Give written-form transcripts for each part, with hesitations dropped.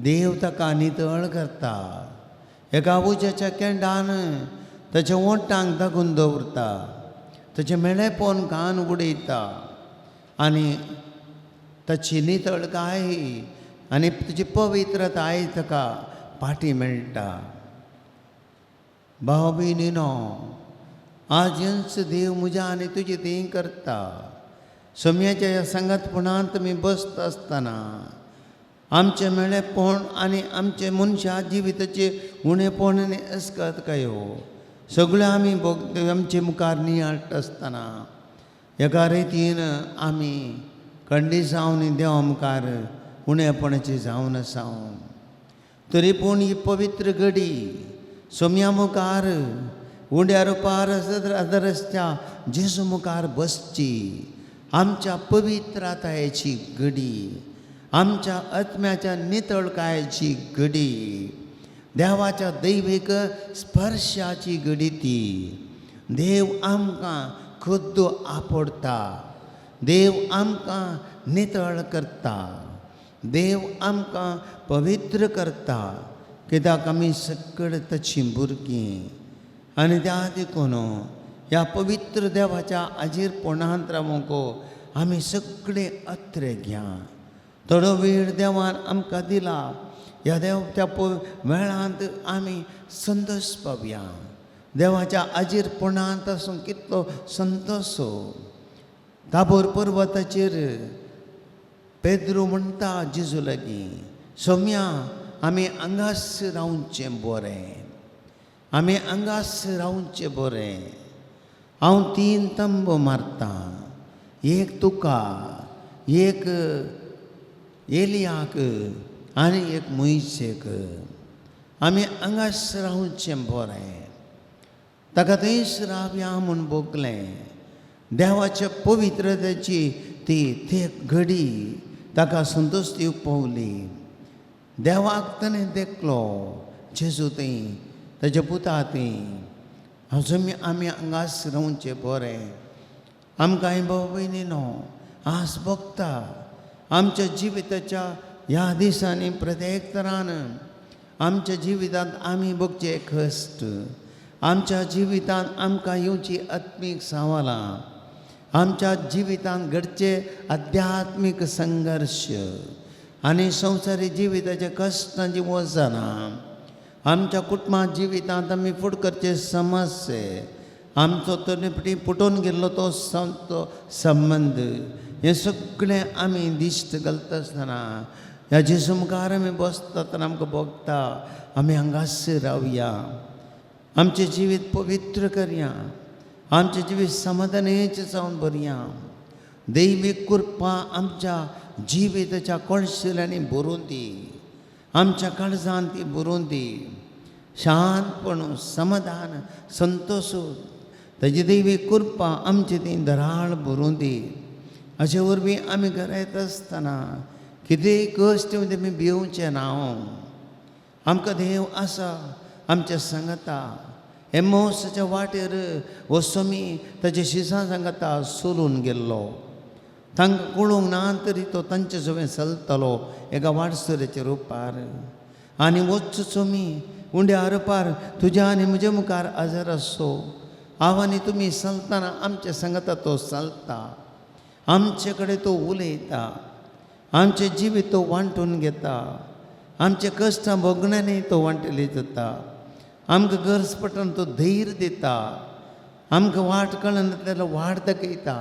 देव ताका नितळ करता. एका उज्याच्या केंडान ताच्या ओंठांक दागून दवरता, ताचें मेळेपण घाण उडयता आनी ताची नितळकाय आनी ताची पवित्रताय ताका पाटी मेळटा. भाव भयणीनो, आजच देव म्हज्या आनी तुजी ती करता. सोम्याच्या ह्या सांगातपणांत तुमी बसता आसतना आमचें मेळेपण आनी आमचें मनशा जिविताचें उणेपण आनी अस्कतकायो सगळ्यो आमी भोग आमचे मुखार नियाळटा आसतना एका रितीन आमी कंडिसांव देवा मुखार उणेपणाची जावन आसा. तरी पूण ही पवित्र घडी सोम्या मुखार उंड्या रुपार आदरसच्या जेजू मुखार बसची आमच्या पवित्रतायेची घडी, आमच्या आत्म्याच्या नितळकायेची घडी, देवाच्या दैवीक स्पर्शाची घडी ती. देव आमकां खुद्द आपडता, देव आमकां नितळ करता, देव आमकां पवित्र करता, कित्याक आमी सगळे ताचीं भुरगीं. आनी त्या देखून ह्या पवित्र देवाच्या आजीरपणांत रावंक आमी सगळे अत्रे घ्या. थोडो वेळ देवान आमकां दिला, ह्या देव त्या वेळांत आमी संतोश पावया. देवाच्या आजीरपणांत आसून कितलो संतोश. ताबोर पर्वताचेर पेद्रू म्हणटा जेजू लागीं, सोम्या आमी हांगाच रावचें बरें, आमी हांगाच रावचें बरें. हांव 3 तंबू मारतां, एक तुका, एक एलियाक आनी एक मोयजेक. आमी हांगाच रावचें बरें. ताका थंयच रावया म्हूण भोगलें. देवाच्या पवित्रतेची ती ते घडी ताका संतोश दिवंक पावली. देवाक ताणें देखलो जेजू थंय, ताच्या पुता थंय. अजून आमी हांगाच रावचें बरें. आमकां भाव भयणीनो आस भोगता आमच्या जिविताच्या ह्या दिसांनी प्रत्येक तरान आमच्या जिवितांत आमी भोगचे कश्ट, आमच्या जिवितांत आमकां येवची आत्मीक सवालां, आमच्या जिवितांत घडचे आध्यात्मीक संघर्श आनी संवसारी जिविताच्या कश्टांची वजनां, आमच्या कुटुंबा जिवितांत आमी फुड करचे समस्ये, आमचो तो पुटोवन गेल्लो तो संबंद, हें सगळें आमी दिश्ट घालता आसतना ह्या जेजू मुखार आमी बसता तेन्ना आमकां भोगता आमी हांगाच रावया, आमचें जिवीत पवित्र करया, आमचें जिवीत समाधानेचें जावन भरया. दैवीक कृपा आमच्या जिविताच्या कळशिल्यांनी भरून दी, आमच्या काळजान ती भरून दी. शांतपण, समाधान, संतोश, ताजी दैवी कृपा आमची ती दराळ भरून दी. अशे वरवीं आमी घरा येता आसतना कितेंय कश्ट येवं तेमी भिवचें ना. आमकां देव आसा आमच्या सांगाता. एमोसाच्या वाटेर हो सोमी ताच्या शिसां सांगाता चलून गेल्लो. तांकां कळूंक ना तरी तो तांचे सवें चलतालो एका वाटसुऱ्याच्या रुपार. आनी वच सोमी उंड्या रुपार तुज्या आनी म्हज्या मुखार हजर आसो. हांव आनी तुमी चलतना आमच्या सांगाता तो चलता, आमचे कडेन तो उलयता, आमचें जिवीत तो वांटून घेता, आमच्या कश्टां भोगण्यांनी तो वांटली जाता. आमकां गरज पडटा तो धैर्य दिता, आमकां वाट कळना जाल्यार वाट दाखयता,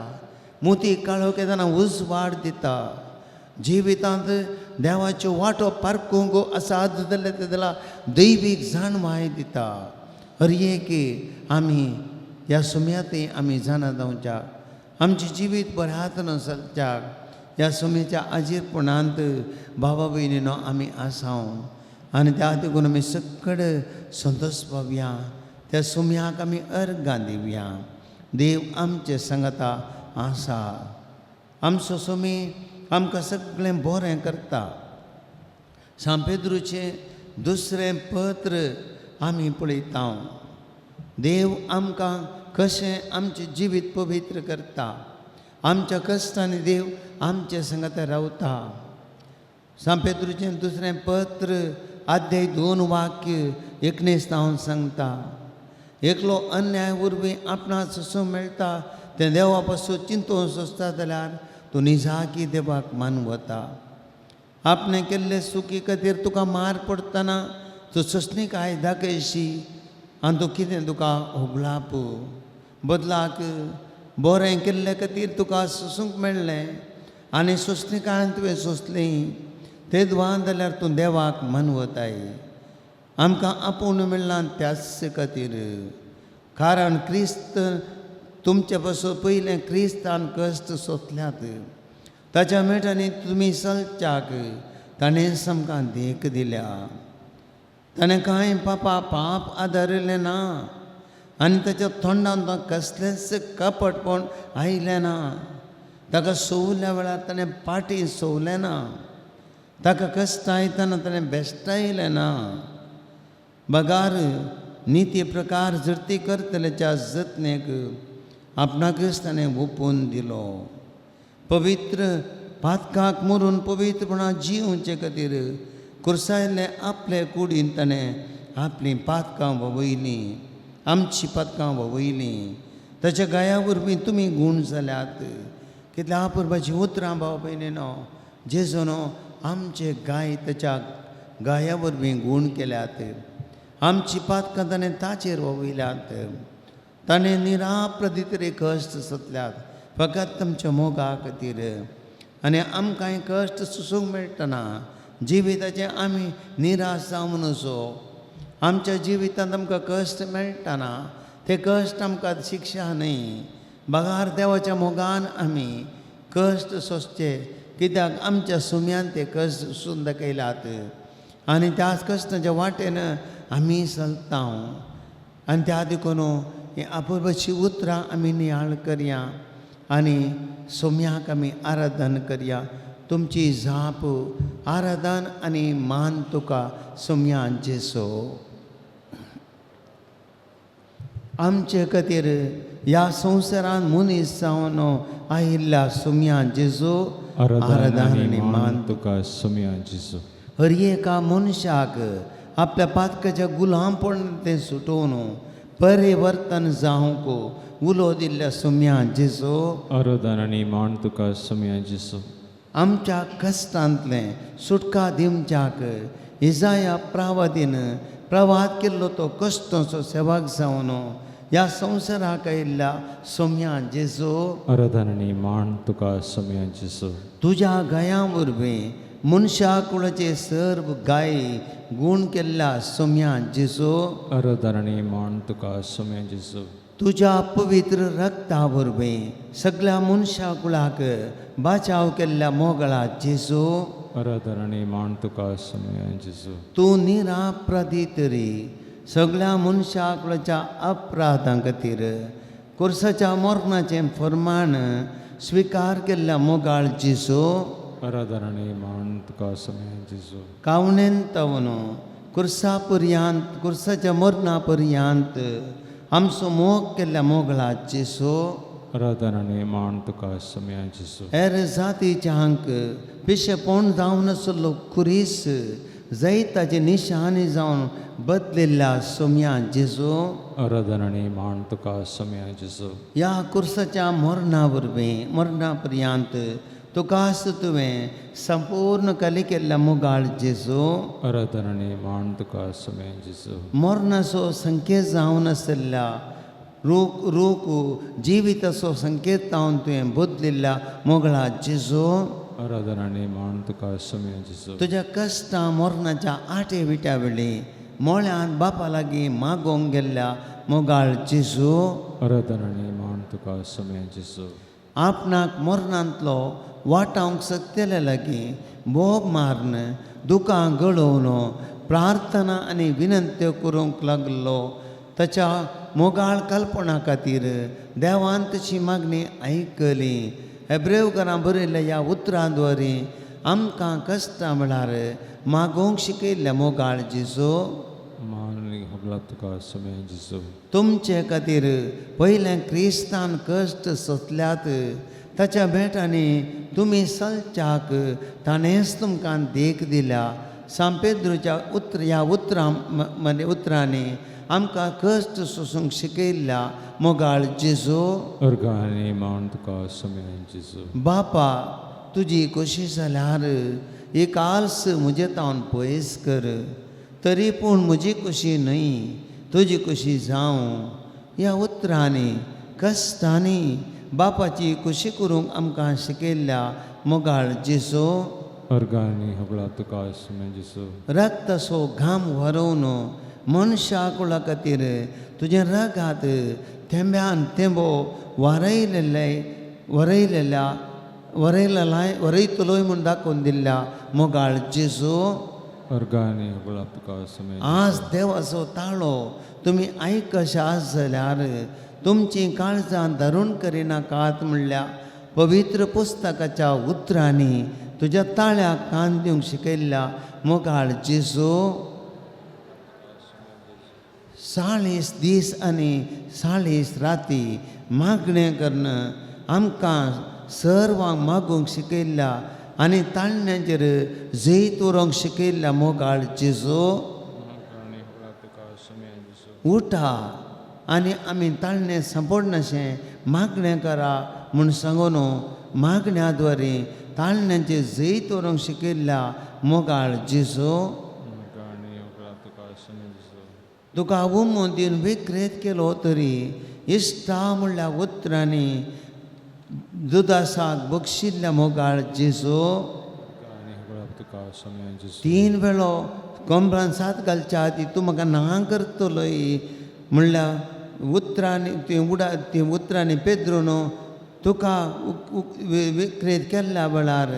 मोती काळो केतना उजवाड दिता. जिवितांत देवाच्यो वाटो पारखूंक असाद जाल्यार जाल्यार दैवीक जाणवाय दिता. हर एक आमी ह्या सुम्यांतय आमी जाणा जावच्याक, आमचें जिवीत बऱ्या हातान चलच्याक ह्या सुम्याच्या आजीरपणांत बाबा भयणीनो आमी आसाव. आनी त्या देखून आमी सगळे संतोश पावया, त्या सुम्याक आमी अर्गां दिवया. देव आमचे सांगाता आसा. आमचो सुमी आमकां सगळें बरें करता. सांपेद्रूचें दुसरें पत्र आमी पळयता. देव आमकां कशें आमचें जिवीत पवित्र करता, आमच्या कश्टांनी देव आमचे सांगाता रावता. सांपेत्रूचें दुसरें पत्र आध्याय 2 वाक्य 19 हांव सांगता, एकलो अन्याय वरवीं आपणाक सोसूंक मेळटा तें देवा पासून चिंतून सोंसता जाल्यार तूं निजाकी देवाक मानवता. आपणें केल्ले चुकी खातीर तुका मार पडटना तूं सोंसणीकाय दाखयशी आनी तूं कितें तुका होगळाप बदलाक बरें केल्ले खातीर तुका सोसूंक मेळ्ळें आनी सोंसणीकायन तुवें सोंसली तेदवान जाल्यार तूं देवाक मानवताय. आमकां आपोवन मेळ्ळां त्याच खातीर, कारण क्रिस्त तुमचे पासून पयलें क्रिस्तान कश्ट सोंसल्यात, ताच्या मेटांनी तुमी चलच्याक ताणें आमकां देख दिल्या. ताणें कांय पापा पाप आदारिल्लें ना आनी ताच्या तोंडान कसलेंच कपटपण आयलें ना. ताका सोवल्या वेळार ताणें पाटी सोवलें ना, ताका कश्ट आयतना ताणें बेश्टायलें ना. बगार निती प्रकार जर्ती करतल्याच्या जतनेक आपणाकच ताणें ओपून दिलो. पवित्र पातकाक मरून पवित्रपणान जिवचे खातीर कुर्सायल्ले आपले कुडीन ताणें आपलीं पातकां वळयलीं, आमचीं पातकां वळयलीं. ताच्या गाया वरवीं तुमी गूण जाल्यात. कितल्या अपुरबायचीं उतरां भाव भयणीनो, जेजून आमचे गाय ताच्या गाया वरवीं गूण केल्यात. आमची पातकां ताणें ताचेर वळयल्यात. ताणें निराप्रदितरे कश्ट सोंसल्यात फकत तुमच्या मोगा खातीर. आनी आमकांय कश्ट सोसूंक मेळटना जिविताचें आमी निराश जावं नजो. आमच्या जिवितांत आमकां कश्ट मेळटना ते कश्ट आमकां शिक्षा न्हय, बगार देवाच्या मोगान आमी कश्ट सोंसचे, कित्याक आमच्या सुम्यान ते कश्ट सोसून दाखयल्यात आनी त्याच कश्टाच्या वाटेन आमी चलता. आनी त्या देखून हीं अपुरबायचीं उतरां आमी नियाळ करया आनी सोम्याक आमी आराधन करया. तुमची जाप आराधन आनी मान तुका सोम्या जेसो. आमचे खातीर ह्या संवसारान मनीस जावन आयिल्ल्या सोम्या जेजू आराधन आनी मान तुका सोम्या जेजू. हर एका मनशाक आपल्या पातकाच्या गुलामपण तें सुटोवन परिवर्तन जावंक उलो दिल्ल्या सोम्या जेजू आराधन आनी मान तुका सोम्या जेजू. आमच्या कश्टांतलें सुटका दिवच्याक इजाया प्रावादीन प्रवाद केल्लो तो कश्टांचो सेवक जावन ह्या संवसाराक आयिल्ल्या सोम्या जेजू आराधन आनी मान तुका सोम्या जेजू. तुज्या गायां वरवीं मनशा कुळाचे सर्व गाय गूण केल्ल्या सोम्या जेजू आराधन आनी मान तुका सोम्या जेजू. तुज्या पवित्र रक्ता वरवीं सगळ्या मनशा कुळाक बाचाव केल्ल्या मोगळा जेजू आराधन आनी मान तुका सोम्या जेजू. तूं निरापराधी तरी सगळ्या मनशा कुळाच्या अपराधां खातीर कुर्साच्या मरणाचें फर्माण स्विकार केल्ल्या मोगाळ जेजू आराधन आनी मान तुका सोम्या जेजू. कावणेन तवन कुर्सा पर्यांत कुर्साच्या मरणा पर्यांत आमचो मोग केल्ल्या मोगळा जेजू आराधन आनी मान तुका सोम्या जेजू. हेर जातीच्यांक पिशेपण जावन आसलो खुरीस जैताचे निशाणी जावन बदलिल्ल्या सोम्या जेजू आराधन आनी मान तुका सोम्या जेजू. ह्या कुर्साच्या मरणा वरवीं मरणा पर्यांत तुकास तुवें संपूर्ण कली केल्ल्या मोगाळ जेजू आराधन आनी मान तुका सोम्या जेजू. मरणाचो संकेत जावन आशिल्ल्या रूख रूख जिविताचो संकेत जावन तुवें बदलिल्ल्या मोगळा जेजू आराधन आनी मान तुका सोम्या जेजू. तुज्या कश्टां मरणाच्या आटे विट्या वेळी मोळ्यान बापा लागीं मागोवंक गेल्ल्या मोगाळ जेजू आराधन आनी मान तुका सोम्या जेजू. आपणाक मरणांतलो वाटावंक शकतल्या लागीं बोब मारून दुकां गळोवन प्रार्थना आनी विनंत्यो करूंक लागलो. ताच्या मोगाळ कल्पना खातीर देवान तशी मागणी आयकली. हेब्रेवकारां बरयल्ल्या ह्या उतरां द्वारे आमकां कश्टां म्हळ्यार मागोवंक शिकयल्ल्या मोगाळ जेजू मान आनी होगळाप तुका सोम्या जेजू. तुमचे खातीर पयलें क्रिस्तान कश्ट सोंसल्यात ताच्या भेटांनी तुमी सलच्याक ताणेंच तुमकां देख दिल्या. सांत पेद्रूच्या उतर ह्या उतरां मदें उतरांनी आमकां कश्ट सोसूंक शिकयल्ल्या मोगाळ जेजू, अर्गां आनी मान तुका सोम्या जेजू. बापा, तुजी खोशी जाल्यार एक आल्स म्हजे तावन पयस कर, तरी पूण म्हजी खोशी न्हय तुजी खोशी जावं. ह्या उतरांनी कश्टांनी बापाची खोशी करूंक आमकां शिकयल्ल्या मोगाळ जेजू, अर्गां आनी होगळा तुका सोम्या जेजू. रक्ताचो घाम व्हरोवन मनशा कुळा खातीर तुजें रगात थेंब्यान थेंबो वारयलेले वरयलेल्या वरयलेलाय वरयतलोय म्हूण दाखोवन दिल्ल्या मोगाळ जेजू, अर्गां आनी होगळा तुका सोम्या. आज देवाचो ताळो तुमी आयकशा आस जाल्यार तुमचीं काळजां धरून करिनाकात म्हणल्या पवित्र पुस्तकाच्या उतरांनी तुज्या ताळ्याक कान दिवंक शिकयल्ल्या मोगाळ जेजू, 40 दीस आनी 40 राती मागणें करून आमकां सर्वांक मागूंक शिकयल्ल्या आनी ताळण्याचेर जैत उरोंक शिकयल्ल्या मोगाळ जेजू, अर्गां आनी होगळा तुका सोम्या जेजू. उठा आनी आमी ताळणें सांपडनाशें मागणें करा म्हूण सांगून मागण्या द्वारे ताळण्याचेर जैत उरोंक शिकयल्ल्या मोगाळ जेजू, अर्गां आनी होगळा तुका सोम्या जेजू. तुका उमो दिवन विक्रेत केलो तरी इश्टा म्हणल्या उतरांनी दुदासाक बक्षिल्ल्या मोगाळ जेजू, अर्गां आनी होगळा तुका सोम्या जेजू. 3 वेळो कमरान सात घालच्या आदी तूं म्हाका ना करतलोय म्हणल्या उतरांनी ती उडा ती उतरांनी पेद्रून तुका विक्रेत केल्ल्या वेळार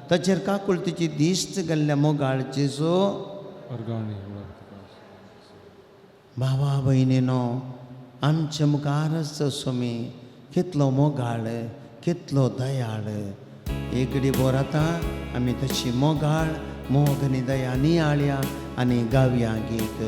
ताचेर काकुळतीची दिश्ट घाल्ल्या मोगाळ जेजू, अर्गां आनी होगळा तुका. भावा भयणीनो, आमच्या मुखारच स्वामी कितलो मोगाळ, कितलो दयाळ. एकडे बोर आतां आमी तशी मोगाळ मोग आनी दया नियाळया आनी गावया गीत.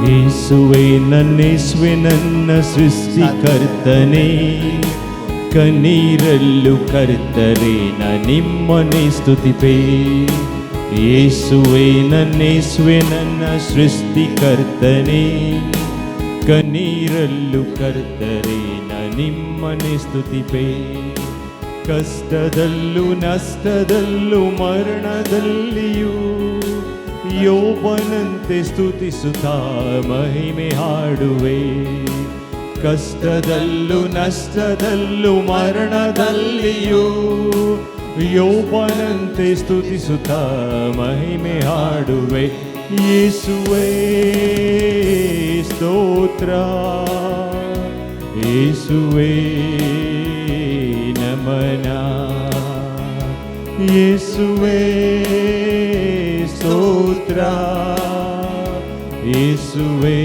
ಯೇಸುವೆ ನನ್ನೇಸುವೆ ನನ್ನ ಸೃಷ್ಟಿಕರ್ತನೇ, ಕಣ್ಣೀರಲ್ಲೂ ಕರ್ತರೇ ನಾ ನಿಮ್ಮನ್ನೇ ಸ್ತುತಿಪೇ. ಯೇಸುವೆ ನನ್ನೇಸುವೆ ನನ್ನ ಸೃಷ್ಟಿಕರ್ತನೇ, ಕಣ್ಣೀರಲ್ಲೂ ಕರ್ತರೇ ನಾ ನಿಮ್ಮನ್ನೇ ಸ್ತುತಿಪೇ. ಕಷ್ಟದಲ್ಲೂ ನಷ್ಟದಲ್ಲೂ ಮರಣದಲ್ಲಿಯೂ ಯೋಬನಂತೆ ಸ್ತುತಿಸುತ್ತಾ ಮಹಿಮೆ ಹಾಡುವೆ. ಕಷ್ಟದಲ್ಲೂ ನಷ್ಟದಲ್ಲೂ ಮರಣದಲ್ಲಿಯೂ ಯೋಬನಂತೆ ಸ್ತುತಿಸುತ್ತಾ ಮಹಿಮೆ ಹಾಡುವೆ. ಯೇಸುವೇ ಸ್ತೋತ್ರ, ಯೇಸುವೇ ನಮನ, ಯೇಸುವೇ ಸ್ತೋತ್ರ, ಯೇಸುವೇ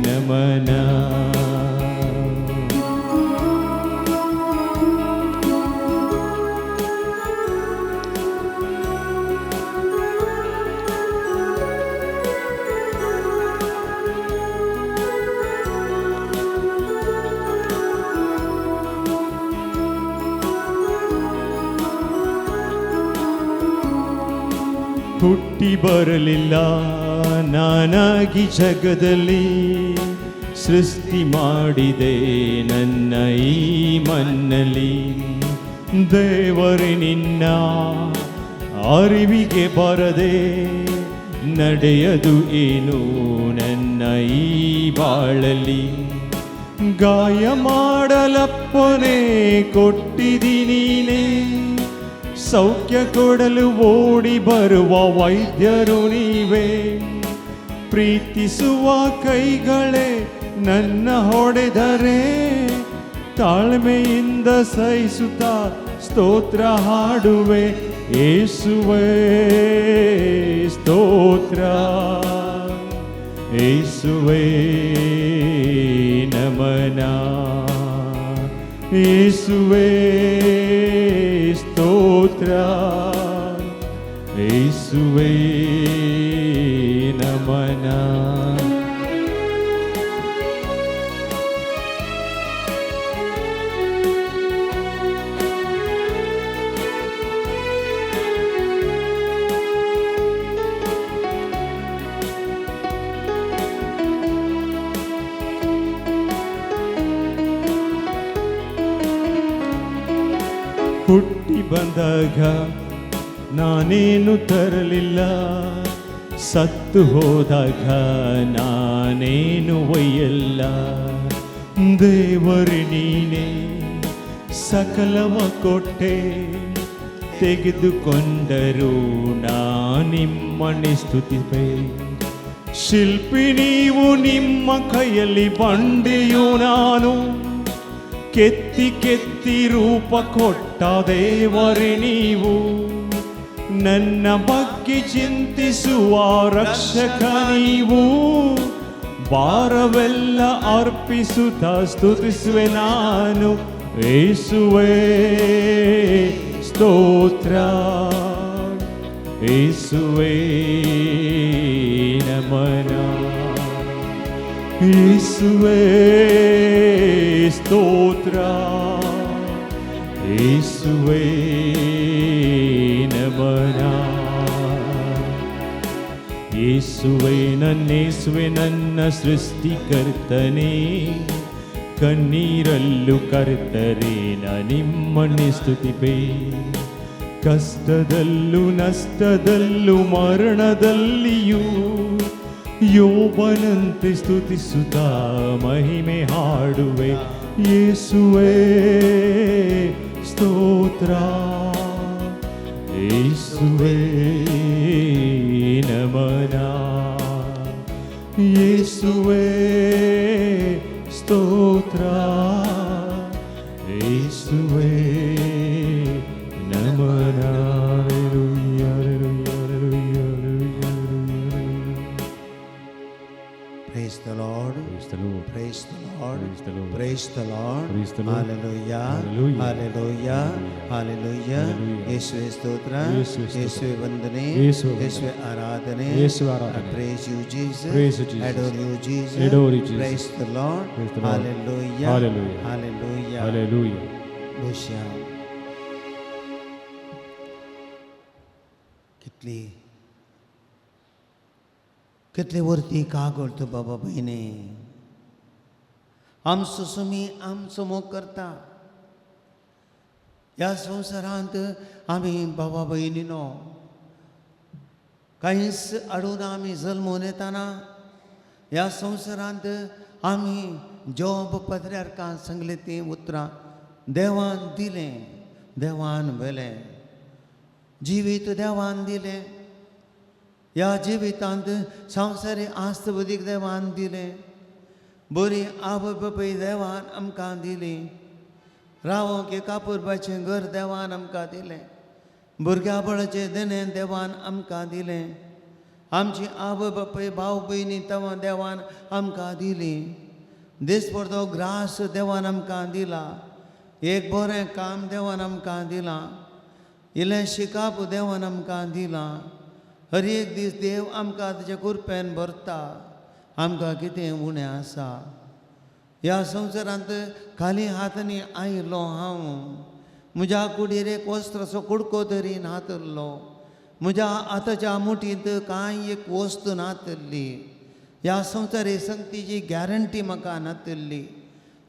ನಮನ. ಹುಟ್ಟಿ ಬರಲಿಲ್ಲ ನಾನಾಗಿ ಜಗದಲ್ಲಿ, ಸೃಷ್ಟಿ ಮಾಡಿದೆ ನನ್ನ ಈ ಮಣ್ಣಲ್ಲಿ. ದೇವರೇ ನಿನ್ನ ಅರಿವಿಗೆ ಬರದೆ ನಡೆಯದು ಏನು ನನ್ನ ಈ ಬಾಳಲಿ. ಗಾಯ ಮಾಡಲಪ್ಪನೆ ಕೊಟ್ಟಿದಿ ನೀನೇ, ಸೌಖ್ಯ ಕೊಡಲು ಓಡಿ ಬರುವ ವೈದ್ಯರು ನೀವೇ. ಪ್ರೀತಿಸುವ ಕೈಗಳೇ ನನ್ನ ಹೊಡೆದರೆ, ತಾಳ್ಮೆಯಿಂದ ಸಹಿಸುತ್ತಾ ಸ್ತೋತ್ರ ಹಾಡುವೆ. ಯೇಸುವೇ ಸ್ತೋತ್ರ, ಯೇಸುವೇ ನಮನ, ಯೇಸುವೇ ಸ್ತೋತ್ರ, ಯೇಸುವೇ ನಮನ. ಹುಟ್ಟಿ ಬಂದಾಗ ನಾನೇನು ತರಲಿಲ್ಲ, ಸತ್ತು ಹೋದಾಗ ನಾನೇನು ಒಯ್ಯಲ್ಲ. ದೇವರು ನೀನೇ ಸಕಲವ ಕೊಟ್ಟೆ, ತೆಗೆದುಕೊಂಡರೂ ನಾನಿಮ್ಮನೆ ಸ್ತುತಿಪೆ. ಶಿಲ್ಪಿ ನೀವು, ನಿಮ್ಮ ಕೈಯಲ್ಲಿ ಬಂಡೆಯು ನಾನು, ಕೆತ್ತಿ ಕೆತ್ತಿ ರೂಪ ಕೊಟ್ಟ ದೇವರೇ ನೀವು. ನನ್ನ ಬಗ್ಗೆ ಚಿಂತಿಸುವ ರಕ್ಷಕ ನೀವು, ಭಾರವೆಲ್ಲ ಅರ್ಪಿಸುತ್ತ ಸ್ತುತಿಸುವೆ ನಾನು. ಯೇಸುವೇ ಸ್ತೋತ್ರ, ಯೇಸುವೇ ನಮನ, ಯೇಸುವೇ ಸ್ತೋತ್ರ, ಯೇಸುವೇ ನಮನ. ಯೇಸುವೇ ನನ್ನೇಸುವೆ ನನ್ನ ಸೃಷ್ಟಿಕರ್ತನೇ, ಕಣ್ಣೀರಲ್ಲೂ ಕರ್ತರೇ ನಿಮ್ಮನ್ನೇ ಸ್ತುತಿಪೆ. ಕಷ್ಟದಲ್ಲೂ ನಷ್ಟದಲ್ಲೂ ಮರಣದಲ್ಲಿಯೂ ಯೋಬನಂತೆ ಸ್ತುತಿಸುತ್ತಾ ಮಹಿಮೆ ಹಾಡುವೆ. ಯೇಸುವೇ ಸ್ತೋತ್ರ, ಯೇಸುವೇ ನಮನ, ಯೇಸುವೇ ಸ್ತೋತ್ರ, ಯೇಸುವೇ ನಮನ. Hallelujah, hallelujah, hallelujah, hallelujah, hallelujah. Praise the Lord. Praise the Lord. Praise the Lord. Praise the Lord. Praise the Lord. Praise the Lord. Hallelujah. Hallelujah. Hallelujah. Hallelujah. Hallelujah. ಯೇಸುವೆ ಸ್ತೋತ್ರ, ಯೇಸುವೆ ಸ್ತೋತ್ರ. ಯೇಸುವೆ ವಂದನೆ, ಯೇಸುವೆ ವಂದನೆ. ಯೇಸುವೆ ಆರಾಧನೆ. ಯೇಸುವೆ ಆರಾಧನೆ. I praise you, Jesus. Praise you, Jesus. Adore you, Jesus. Adore you, Jesus. Praise the Lord. Praise the Lord. Hallelujah. Hallelujah. Hallelujah. Hallelujah. ಬಹುಶಃ कितली कितले वरती कागळ तूं बाबा भयणी, आमचो सुमी आमचो मोग करता. ह्या संवसारांत आमी बाबा भयणीनो कांयच अडून आमी जल्मून येताना ह्या संवसारांत आमी जोब पत्र्यारकान सांगलें तीं उतरां देवान दिलें, देवान व्हेलें, जिवीत देवान दिलें. ह्या जिवितांत संवसारी आस्त बुदीक देवान दिलें, बरी आवय बापूय देवान आमकां दिली, रावोंक एका पुरबाचें घर देवान आमकां दिलें, भुरग्या बळाचें देणें देवान आमकां दिलें, आमची आवय बापूय भाव भयणी तवां देवान आमकां दिली, दिसपडतो ग्रास देवान आमकां दिला, एक बरें काम देवान आमकां दिलां, इल्लें शिकाप देवान आमकां दिलां. हर एक दीस देव आमकां ताच्या कुरपेन भरता. आमकां कितें उणें आसा ह्या संवसारांत? खाली हातांनी आयिल्लो हांव, म्हज्या कुडीर एक वस्त्राचो कुडको तरी नातल्लो, म्हज्या हाताच्या मुठींत कांय एक वस्तू नातल्ली. ह्या संवसारी संगतीची गॅरंटी म्हाका नातल्ली.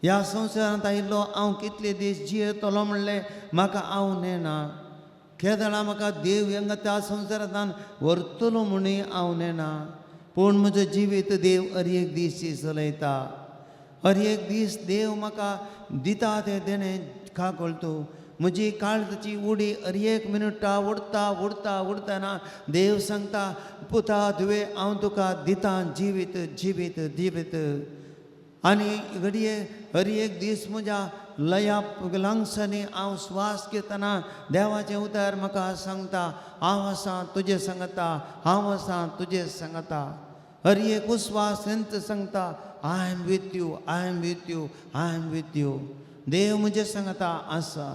ह्या संवसारांत आयिल्लो हांव कितले दीस जियेतलो म्हणलें म्हाका हांव नेणा. केदळा म्हाका देव हांगा त्या संवसारांतल्यान व्हरतलो म्हणून हांव नेणा. पूण म्हजें जिवीत देव हर एक दीस चलयता. हर एक दीस देव म्हाका दिता तें देणें कागळ तूं म्हजी काळजाची उडी हर एक मिनुटा उडता उडता उडतना देव सांगता, पुता धुवे हांव तुका दिता जिवीत जिवीत जिवीत. आनी घडये हर एक दीस म्हज्या लया लंग्सांनी हांव श्वास घेतना देवाचें उतर म्हाका सांगता, हांव आसा तुजें सांगता, हांव आसा तुजें सांगता. हर एक उस्वास संत सांगता, I am with you, I am with you, I am with you. देव म्हजें सांगता आसा.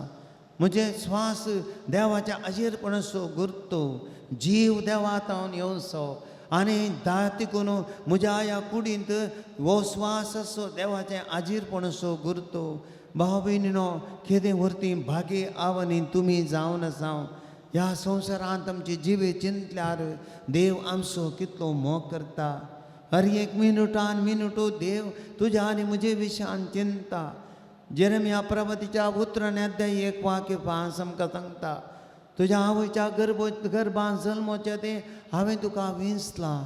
म्हजें श्वास देवाच्या अजीरपणाचो गुरतो, जीव देवा तावन येवचो आनी तिकून म्हज्या ह्या कुडींत हो श्वास असो देवाचें आजीरपणाचो गुरतो. भाव भयणीनो, केदें व्हरती भागी आवनी तुमी जावन आसा. ह्या संवसारांत आमची जिवीत चिंतल्यार देव आमचो कितलो मोग करता. हर एक मिनुटान मिनुटो देव तुज्या आनी म्हजे विशयान चिंता. जेरेमिया प्रवतीच्या उतरान अध्याय 1 वाक्य 5 आमकां सांगता, तुज्या आवयच्या गर्भान जल्मोचें तें हांवें तुका विंचलां,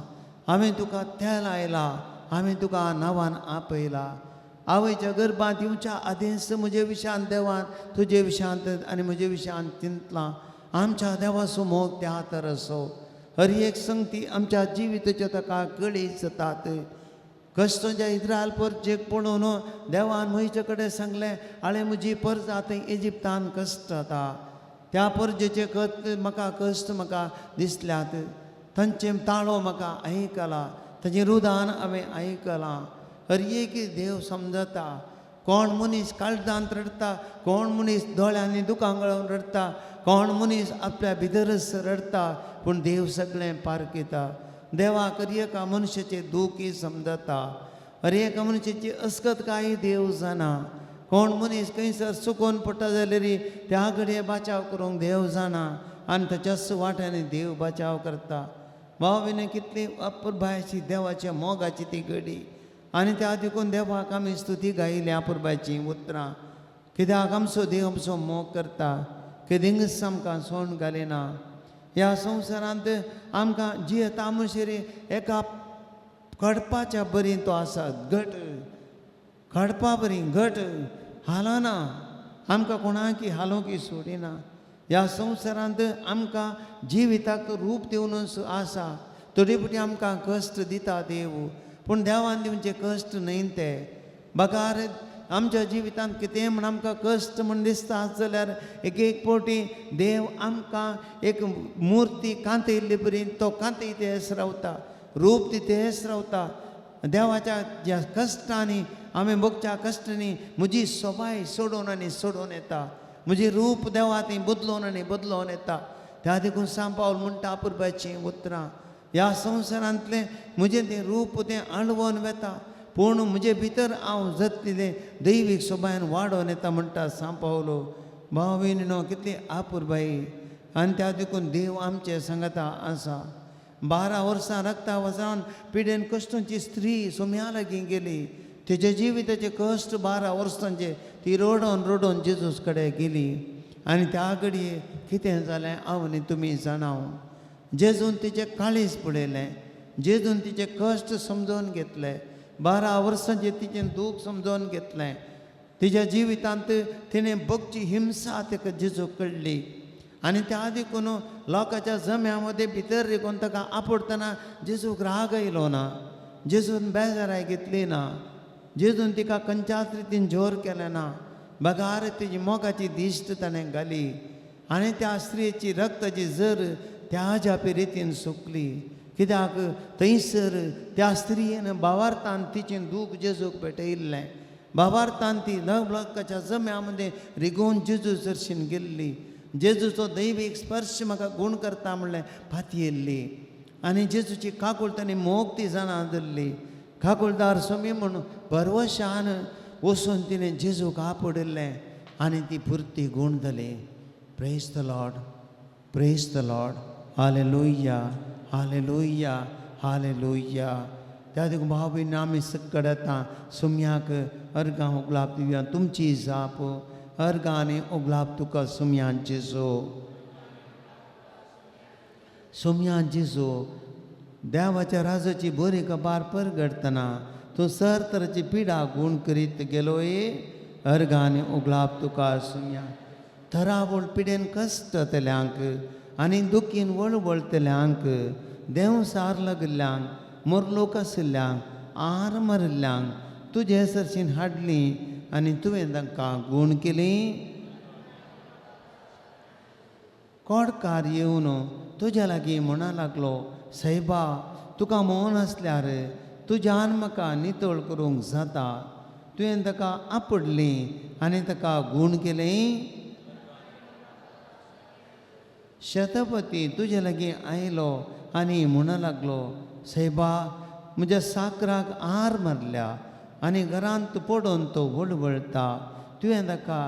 हांवें तुका तेल आयला, हांवें तुका नांवान आपयला. आवयच्या गर्भांत येवच्या आदींच म्हजे विशयान देवान तुजे विशयांत आनी म्हजे विशयान चिंतलां. आमच्या देवाचो मोग त्या तर असो. हर एक संगती आमच्या जिविताच्या ताका कळी जातात. कश्टच्या इस्रायल परजेक पळोवन देवान म्हजे कडेन सांगलें, आळे म्हजी परजा थंय इजिप्तान कश्ट जाता, त्या परजेचे कश्ट म्हाका कश्ट म्हाका दिसल्यात, तांचे ताळो म्हाका आयकला, ताचें रुदान हांवें आयकलां. हर एक देव समजता. कोण मनीस काळजांत रडटा, कोण मनीस दोळ्यांनी दुकां गळोवन रडटा, कोण मनीस आपल्या भितरच रडटा, पूण देव सगळें पारखिता. देवाक हर एका मनशाचें दुखी समजता, हर एका मनशाची अस्कत काय देव जाणा. कोण मनीस खंयसर चुकोन पडटा जाल्यार त्या घडये बाचाव करूंक देव जाणा आनी ताच्याच वाट्यांनी देव बाचाव करता. भाव भयणी, कितली अपुरबायेची देवाच्या मोगाची ती घडी. आनी त्या देखून देवाक आमी स्तुती गायली अपुरबायेचीं उतरां. कित्याक आमचो देव आमचो मोग करता, केदींच आमकां सोण घालिना. ह्या संवसारांत आमकां जियेता म्हणसर एका कडपाच्या बरी तो आसा, घट कडपा बरी घट हालना, आमकां कोणाकी हालोवंक सोडिना. ह्या संवसारांत आमकां जिविताक रूप दिवन आसा. थोडी फावटी आमकां कश्ट दिता देव, पूण देवान दिवचे कश्ट न्हय ते. बगार आमच्या जिवितांत कितें म्हण आमकां कश्ट म्हण दिसता आसत जाल्यार एक एक फावटी देव आमकां एक मुर्ती कांतयल्ले परी तो कांतयतेच रावता, रूप तितेच रावता. देवाच्या ज्या कश्टांनी आमी भोगच्या कश्टांनी म्हजी सोबाय सोडोवन आनी सोडोवन येता, म्हजी रूप देवा ती बदलोवन आनी बदलोवन येता. त्या देखून सांत पावल म्हणटा अपुरबायचीं उतरां, ह्या संवसारांतलें म्हजें तें रूप तें आळवोन वेता, पूण म्हजे भितर हांव जतलें दैवीक सोबायन वाडोवन येता म्हणटा सांत पावलो. भाव भयणीनो, कितली अपुरबाई. आनी त्या देखून देव आमचें सांगता आसा. 12 वर्सां रक्ता वचून पिडेन कश्टांची स्त्री सोम्या लागीं गेली, तेजे जिविताचे कश्ट 12 वर्सांचे ती रडोन रडोन जेजूस कडेन गेली. आनी त्या घडये कितें जालें हांव आनी तुमी जाणाव. जेजून तिचें काळीज पळयलें, जेजून तिचे कश्ट समजोवन घेतले, 12 वर्सांचें तिचें दूख समजोवन घेतलें. तिच्या जिवितांत तिणें भोगची हिंसा ताका जेजूक कळ्ळी. आनी त्या देखून लोकांच्या जम्या मदें भितर रिगोवन ताका आपडटना जेजूक राग आयलो ना, जेजून बेजाराय घेतली ना, जेजून तिका खंयच्याच रितीन जोर केलें ना, बगार तिजी मोगाची दिश्ट ताणें घाली आनी त्या स्त्रियेची रक्ताची जर त्या जापी रितीन सुकली. कित्याक थंयसर त्या स्त्रियेन बावार्थान तिचें दूख जेजूक भेटयल्लें. बावार्थान ती लोकांच्या जम्या मदें रिगोवन जेजू सरशीन गेल्ली. जेजूचो दैवीक स्पर्श म्हाका गूण करता म्हणलें पातयेल्ली आनी जेजूची काकूळ आनी मोग ती जाणा धरली. काकूळदार स्वामी म्हूण परवशान वचून तिणें जेजूक आपडिल्लें आनी ती पुरती गूण जाली. Praise the Lord, praise the Lord, hallelujah, hallelujah, hallelujah. त्या देखून भाव भयणी आमी सकड येता सुम्याक अर्गां उगलाप दिवया. तुमची जाप अर्गां आनी उगलाप तुका सुम्यान जेजू, सुम्यान जेजू. देवाच्या राजाची बरी खबर परगडटना तूं सर तराची पिडा गूण करीत गेलोय. अर्गां आनी उगलाप तुका सुम्यान. थरावळ पिडेन कश्टतल्यांक आनी दुखीन वळवळतल्यांक देंवसार लागिल्ल्यांक मोरलोक आशिल्ल्यांक आर मारिल्ल्यांक तुजे सरशीन हाडली आनी तुवें तांकां गूण केली. कोडकार येवन तुज्या लागीं म्हणा लागलो, सायबा तुका मौन आसल्यार तुज्यान म्हाका नितळ करूंक जाता. तुवें ताका आपडली आनी ताका गूण केलें. शतपती तुजे लागीं आयलो आनी म्हणा लागलो, सायबा म्हज्या साकराक आर मारल्या आनी घरांत पडून तो वळवळटा. तुवें ताका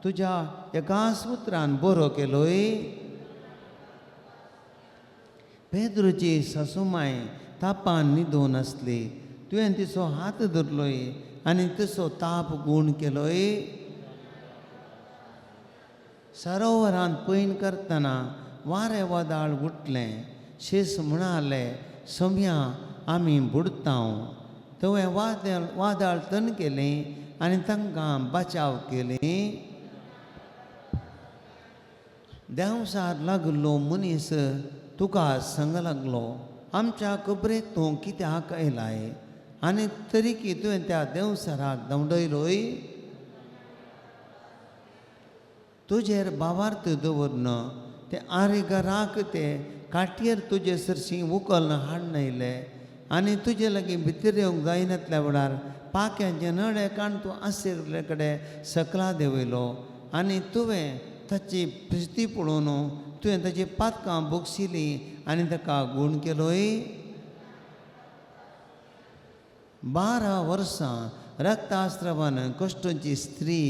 तुज्या एकाच उतरान बरो केलोय. पेद्रूची सासुमाय तापान न्हिदून आसली. तुवें तिचो हात धरलोय आनी तिचो ताप गूण केलोय. सरोवरांत पयण करतना वारें वादळ उठलें. शीस म्हणाले, सोम्या आमी बुडतांव. तुवें वादळ वादळ तन केलें आनी तांकां बचाव केली. देंवसार लागलो मनीस तुका संग लागलो, आमच्या खबरेक तूं कित्याक आयलाय आनी तरीकी तुवें त्या देंवसाराक धांवडयलोय. तुजेर भावार्थ दवरन ते आरे घराक ते काटयेर तुजे सरशीं उखल्न हाडून आयले आनी तुजे लागीं भितर येवंक जायनातल्या वेळार पाक्यांचे नळे काण तूं आशिल्ले कडेन सकला देंवयलो आनी तुवें ताची प्रिती पळोवन तुवें ताची पातकां बोगशिलीं आनी ताका गूण केलोय. 12 वर्सां रक्तास्त्रवान कश्टोची स्त्री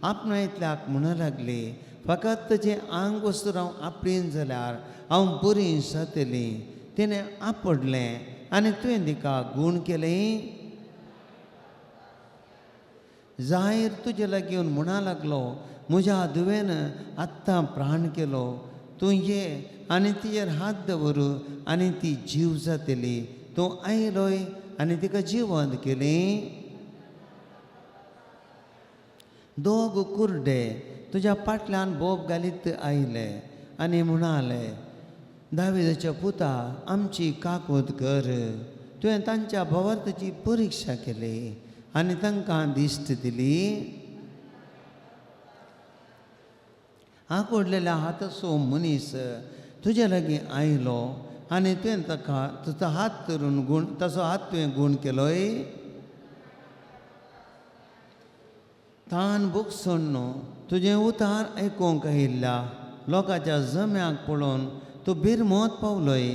आपणायतल्याक म्हणू लागली, फकत ताचें आंग वस्तू हांव आपडीन जाल्यार हांव बरी जातली. तिणें आपडलें आनी तुवें तिका गूण केलें. जाहीर तुजे लागीं येवन म्हणा लागलो, म्हज्या धुवेन आत्तां प्राण केलो. तूं ये आनी तिजेर हात दवर आनी ती जीव जातली. तूं आयलोय आनी तिका जिवंत केली. दोग कुर्डे तुज्या फाटल्यान बोब घालीत आयले आनी म्हणाले, दाविदाच्या पुता आमची काकूत कर. तुवें तांच्या भवार्थाची परिक्षा केली आनी तांकां दिश्ट दिली. आकुडलेल्या हाताचो मनीस तुजे लागीं आयलो आनी तुवें ताका तुजो हात धरून गूण ताचो हात तुवें गूण केलोय. तान भोगसण तुजें उतार आयकूंक आयिल्ल्या लोकांच्या जम्याक पळोवन तूं बिरमोत पावलोय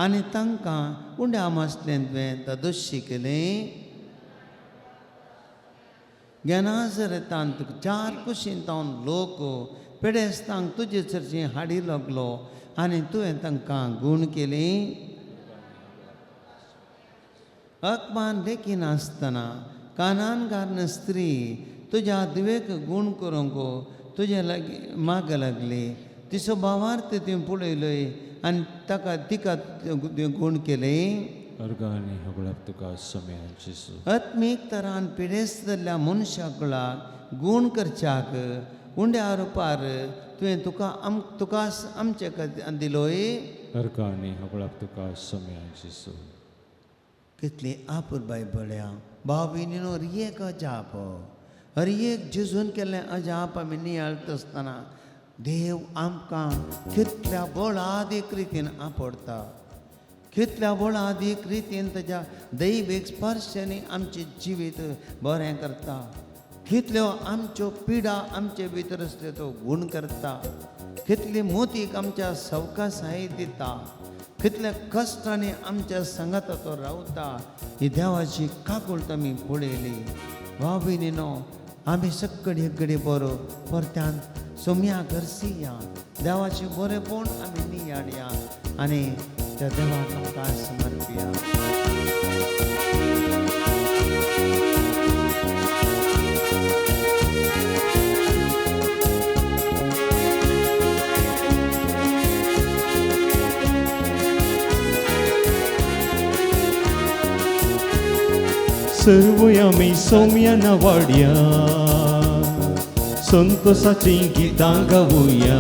आनी तांकां उंड्या मासलें तुवें तदोशी केलें. गेनाजरेतांत चार कुशीन तावन लोक पिडेस्तांक तुजे चर्ची हाडी लागलो आनी तुवें तांकां गूण केली. अकमान लेखिनासतना कानान स्त्री तुज्या धुवेक गूण करूंक तुजे लागीं माग लागली. तिचो भावार्थ तुवें पळयलोय आनी ताका तिका तुवें गूण केलें. अर्गांनी होगळप तुका सोम्या जेजू. आत्मीक तरान पिडेस्त जाल्ल्या मनशाक गूण करच्याक उंड्या रुपार तुवें तुका तुका आमचे खातीर दिलोय. अर्गांनी होगळप तुका सोम्या जेजू. कितली आपुरबाय बळ्या भाव भयणीनो, हर एक अजाप, हर एक जेजून केल्लें अजाप आमी नियाळत आसतना देव आमकां कितल्या बळादीक रितीन आपडता, कितल्या बळादीक रितीन ताच्या दैवीक स्पर्शांनी आमचें जिवीत बरें करता, कितल्यो आमच्यो पिडा आमचे भितर आसल्यो तो गूण करता, कितली मोतीक आमच्या सवकासाय दिता, कितल्या कश्टांनी आमच्या सांगाता तो रावता. ही देवाची काकूळट आमी पळयली. भाव भयणीनो, आमी सगळी घडी बरो परत्यान सोम्या गरसिया देवाचें बरेंपण आमी नियाळया आनी त्या देवाक आमकां समर्पिया. सर्वयामी सौम्या नवाड्या, संतोषाची गितां गावया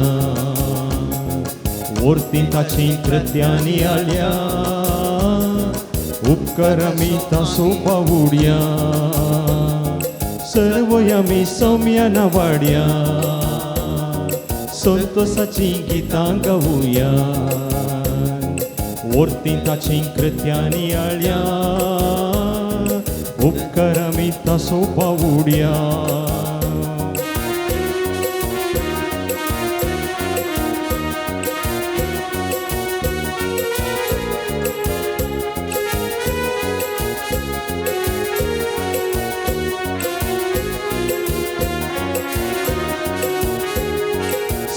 वर्ती ताची कृत्यां नियाळया उपकार आमी तासो पावुड्या सर्व आमी सौम्या नावाड्या संतोषाची गितां गावया वर्ती ताची कृत्यां नियाळया उपकार आमी तासो पावुड्या.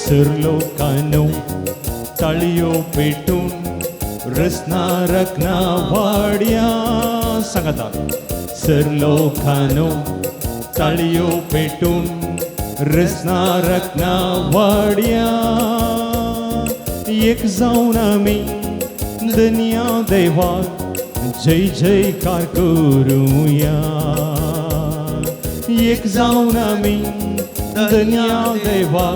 सरलोकानो ताळयो पेटून रसना रखना वाड्या सांगता सरलोकानो ताळयो पेटून रसना रखना वाड्या एक जावन आमी दनिया देवा जय जयकार करुया एक जावन आमी दनिया देवा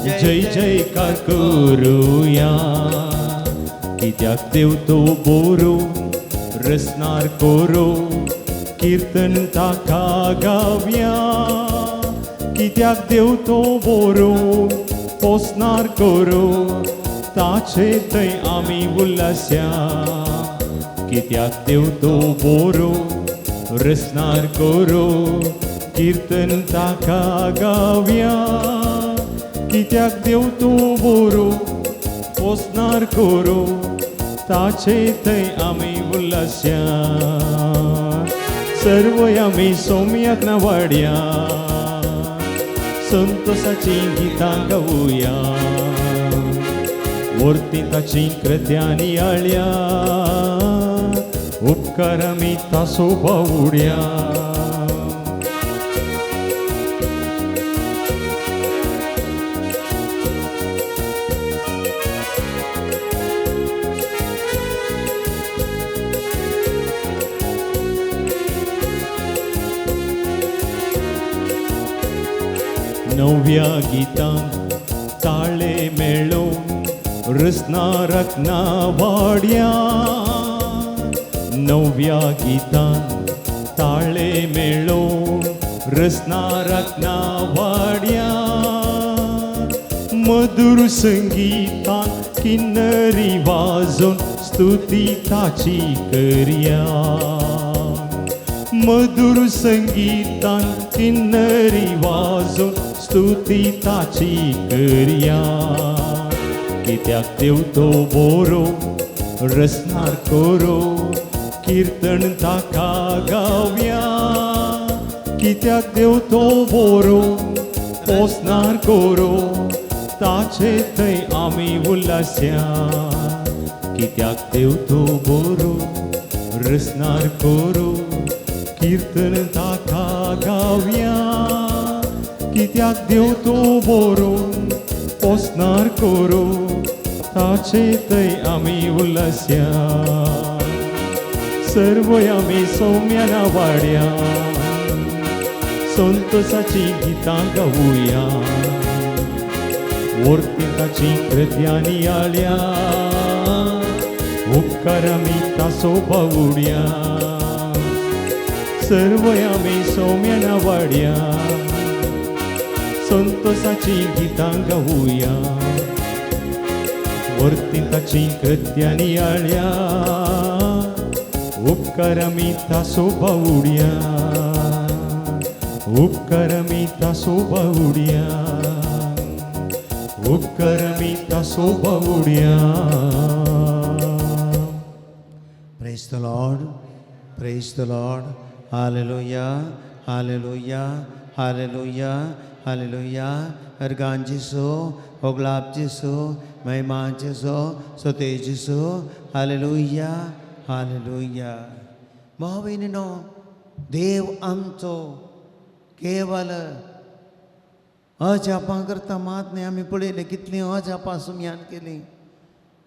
जय जयकार करुया. कित्याक देव तो बोरो रसनार कोरो कीर्तन ताका गावया कित्याक देव तो बोरो पोसनार कोरो ताचे थंय आमी उल्लास्या. कित्याक देव तो बोरो रसनार कोरो कीर्तन ताका गावया कित्याक देव तो बोरो पोसनार कोरो ताचे थंय आमी उल्लास्या. सर्व आमी सौम्याक नावाड्या संतोषाची गितां गावया वर्ती ताची कृत्यां नियाळया उपकार आमी तासो पावुड्या. नव्या गितां ताळे मेळोवन रसना रत्ना वाड्या नव्या गितां ताळे मेळोवन रसना रत्ना वाड्या मधुर संगीतान किन्नरी वाजोवन स्तुती ताची करया मधुर संगीतान किन्नरी वाजोवन स्तुती ताची करया. कित्याक देव तो बोरो रसनार कोरो कीर्तन ताका गावया कित्याक देव तो बोरो पोसनार कोरो ताचे थंय आमी उल्लास्या. कित्याक देव तो बोरो रसनार कोरो कीर्तन ताका गावया कित्याक देव तो बोरो पोसनार कोरो ताचे थंय आमी उल्लास्या. सर्व आमी सौम्या नावाड्या संतोषाची गितां गावया वर्ती ताची कृत्यां नियाळया उपकार आमी तासो पावुड्या. सर्व आमी सौम्या नावाड्या संतोषाची गितां गावया वर्ती ताची कृत्यां नियाळया उपकार आमी तासो पावुड्या उपकार आमी तासो पावुड्या उपकार आमी तासो पावुड्या. Praise the Lord, praise the Lord, hallelujah, hallelujah, hallelujah, hallelujah. अर्गान जेसू, होगलाब जेसू, महिमा जेसू, सते जेसू, हालेलुया, हालेलुया. भाव भयणीनो, देव आमचो केवल अजापां करता मात न्हय. आमी पळयलें कितलीं अजापां सुमयान केलीं,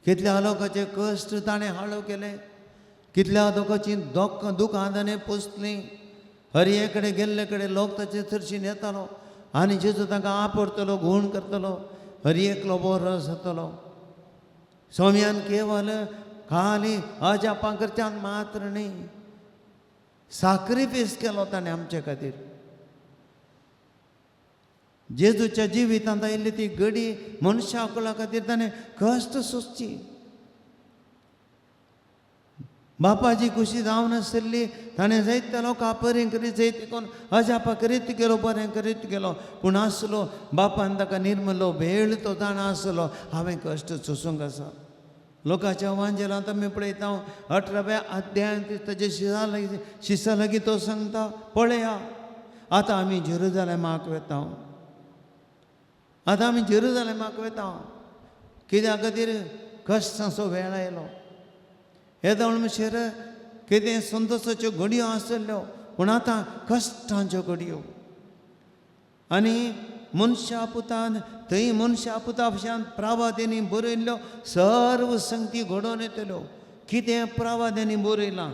कितल्या लोकांचे कश्ट ताणें हाळो केले, कितल्या लोकांची दुखां ताणें पोसलीं. हर एक कडेन गेल्ले कडेन लोक ताचे थरशीन येतालो. आनी जेजू तांकां आपडतलो, गूण करतलो, हर एकलो बरो जातलो. सोम्यान केवल खाली अजापां करच्यान मात्र न्ही, साक्रिफीस केलो ताणें आमचे खातीर. जेजूच्या जिवितांत आयिल्ली ती घडी मनशा कुळा खातीर ताणें कश्ट सोंसची. बापाची खुशी जावन आशिल्ली ताणें जायत्या लोकां बरें करीत जायत कोण अजापा करीत गेलो, बरें करीत गेलो. पूण आसलो बापान ताका निर्मलो वेळ तो जाणा आसलो हांवें कश्ट सोसूंक आसा. लोकांच्या वांजेलांत आमी पळयता 18व्या अध्यायांत ताजे शिसा लागीं शिसा लागीं तो सांगता, पळया आतां आमी जेरुजालेमाक वेता, आतां आमी जेरुजालेमाक वेता. कित्या खातीर कश्टांचो वेळ आयलो. येदोळ म्हणसर कितें संतोशाच्यो घडयो आसल्यो, पूण आतां कश्टांच्यो घडयो. आनी मनशा पुतान थंय मनशा पुता भशेन प्रावाद्यांनी बरयल्ल्यो सर्व संगती घडोवन येतल्यो. कितें प्रावाद्यांनी बरयलां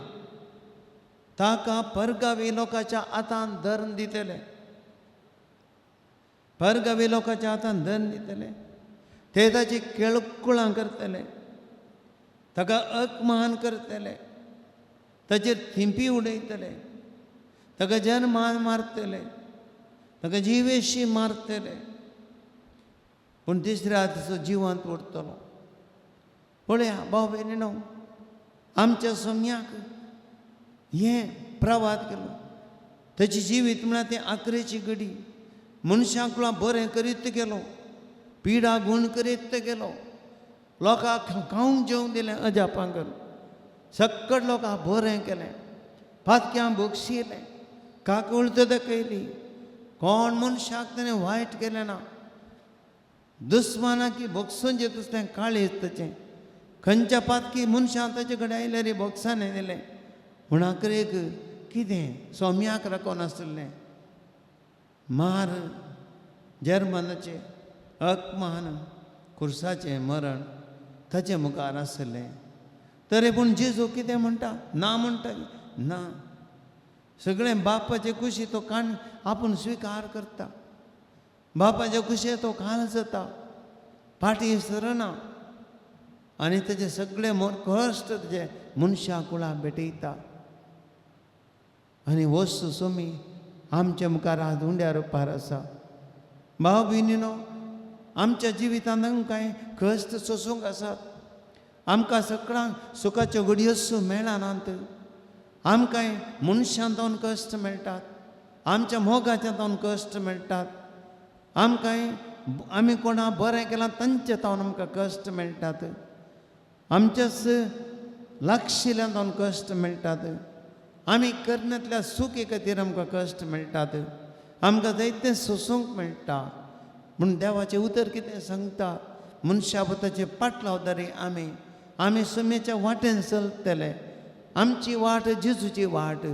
ताका परगावी लोकांच्या हातान धरून दितले, परगावी लोकांच्या हातान धरून दितले, ते ताची केळकुळां करतले, ताका अपमान करतले, ताचेर थिंपी उडयतले, ताका जन्मान मारतले, ताका जिवेशी मारतले, पूण तिसऱ्या दिसा जिवंत उरतलो. पळया भाव भयणीनो, आमच्या सोम्याक हें प्रवाद केलो. ताची जिवीत म्हळ्यार तें आकरेची घडी. मनशांक बरें करीत गेलो, पिडा गूण करीत गेलो, लोकांक खावंक जेवंक दिलें अजापां करून, सक्कड लोकांक बरें केलें, पातक्यां बक्षिलें, काकुळट दाखयली, कोण मनशाक ताणें वायट केलें ना. दुस्मानाक बक्षून जे तसलें काळीज ताचें, खंयच्या पातकी मनशां ताचे कडेन आयले रे बक्षांनी दिलें. पूण आखरेक कितें सोम्याक राखून आसलें मार, जर्मनाचें अपमान, खुर्साचें मरण ताचे मुखार आसलें. तरी पूण जेजू कितें म्हणटा? ना म्हणटा ना, सगळें बापाचे खुशी तो काण आपूण स्विकार करता, बापाचे खुशे तो काल जाता, फाटीं सरना आनी ताजे सगळे कश्ट ताजे मनशा कुळां भेटयता. आनी वस्तू सोमी आमच्या मुखार आज उंड्या रुपार आसा. भाव भयणीनो, आमच्या जिवितांत कांय कश्ट सोसूंक आसात. आमकां सगळ्यांक सुखाच्यो घडयो मेळनात. आमकां मनशां जावन कश्ट मेळटात, आमच्या मोगाच्या जावन कश्ट मेळटात, आमकां आमी कोणा बरें केलां तांचे जावन आमकां कश्ट मेळटात, आमच्याच लागशिल्ल्यान जावन कश्ट मेळटात, आमी करण्यांतल्या सुखे खातीर आमकां कश्ट मेळटात, आमकां जायतें सोसूंक मेळटा. पूण देवाचें उतर कितें सांगता? मनशा पुताचे पाटलावदारी आमी आमी सुमेच्या वाटेन चलतले. आमची वाट जेजूची वाट,